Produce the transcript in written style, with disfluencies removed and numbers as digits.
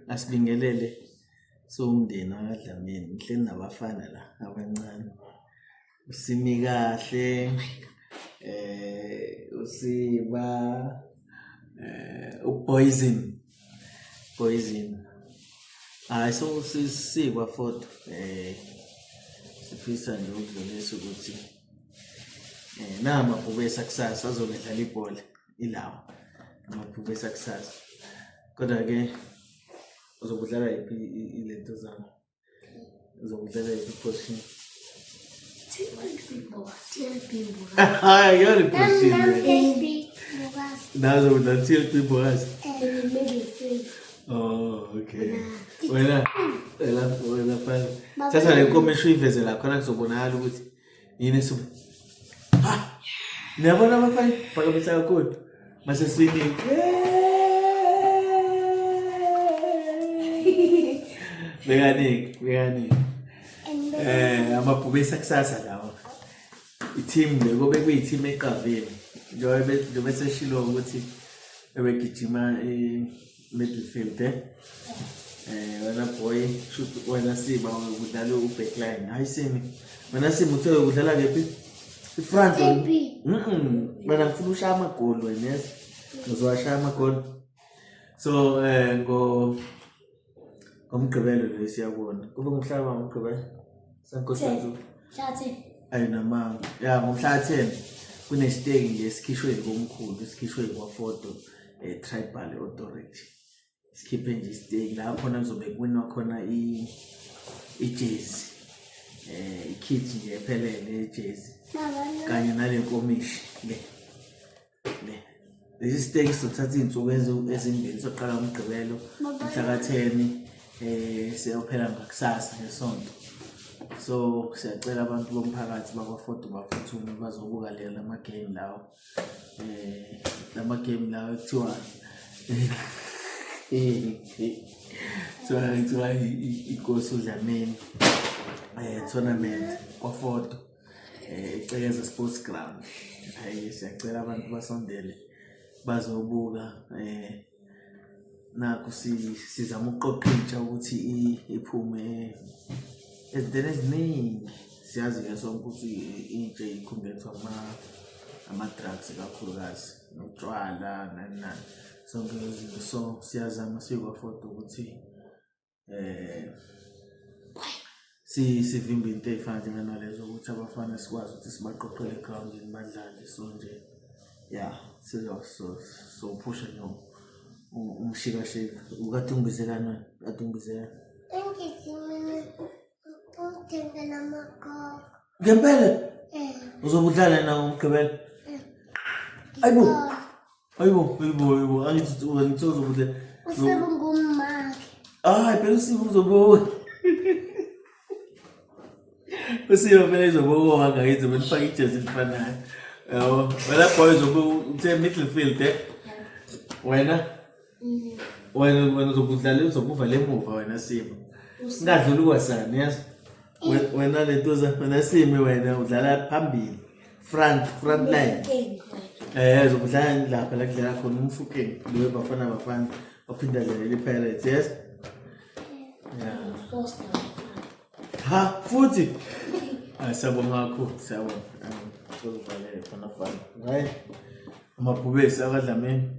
Asibingelele siwumndeni wakwaDlamini, ngihleli nabafana la abancane. Usimi kahle, uSiba, uPoison, Poison. Hhayi so sikwa futhi sifisa nje ukudlulisa ukuthi namabhubesi akusasa azobe edlala ibhola. Ilawa amabhubesi akusasa. Kodwa-ke uzobe udlala yiphi ilento zami? Uzobe udlala yiphi i-position? Hayi, akuyona i-position le. Nawe uzobe udlala TLB Mbokazi? Oh, okay. Wena, wena, wena fana. Thatha le nkomishi uyiveze la khona kuzobonakala ukuthi yini esuke ha niyabona abafana phakamisa kakhulu mase swimming bekaningi bekaningi amabhubesi akusasa lawa i-team le kobe kuyi-team eqavile njengoba njengoba seshilo ukuthi ebegijima midfield eh wena boy shoot wena siba udlala u-backline hayi simi wena simi uthe udlala kephi i-front wena ngifuna ushaya amagoli wena yes uzowashaya amagoli so eh ngo ngomgqibelo lo siyabona kube ngomhlaba ngomgqibelo sankosi ayi namanga ya ngomhla ka-10 kunesiteki nje esikhishwe komkhulu esikhishwe kwafodo eh, tribal authority sikhiphe nje isiteki la khona kuzobe kuwinwa khona ijezi eh ikit nje ephelele ejezi kanye nale nkomishi le le lesi siteki sizothatha iy'nsuku ezimbili soqala ngomgqibelo mhla ka-10 eh siyophela ngakusasa ngesonto so siyacela abantu bomphakathi bakwafodo baphuthume bazobuka le lama-game lawo eh lama-game lawo ekuthiwa kuthiwa kuthiwa inkosi udlamini eh tournament kwafodo eh icekeza sports ground hayi siyacela abantu basondele bazobuka eh nakho sizama ukuqoqa intsha ukuthi iphume ezintweni eziningi siyazi-ke sonke ukuthi intsha ikhungethwa ama-drugs kakhulukazi notshwala nani nani zonke lezo zinto so siyazama sikwafoda ukuthi eh si sivimbe into ey'fana njenganalezo ukuthi abafana sikwazi ukuthi sibaqoqele egrawundini badlale so nje ya sizophusha nje umshikashika ukade ungibizelani wena kade ungibizelani ngempela eh. uzobe udlala na ngomgqibelo eh. ayibo Hayibo, hayibo, hayibo. Angithi angithi uzobuhle. Usebe ngummakhe. Hayi, phela uSibu uzobuka. Usibu phela izobuka ngayithi benifaka ijezi elifanayo. Yabo, wena boy uzobe uthe midfield eh? Wena? Mm. Wena wena uzobudlala uzobuva emuva wena Sibu. Ungadluli kwasani, yes? Wena lentuza, wena Simi wena udlala phambili. Front, front line. Eh, zokudlala lapha la kudlala khona uMfukeng, lo Bafana Bafana ophinda adlalele iPirates, yes? Yeah. Ha, futhi. Hayi siyabonga kakhulu, siyabonga. Sozivalele khona fana. Hayi. Amabhubesi akadlamini.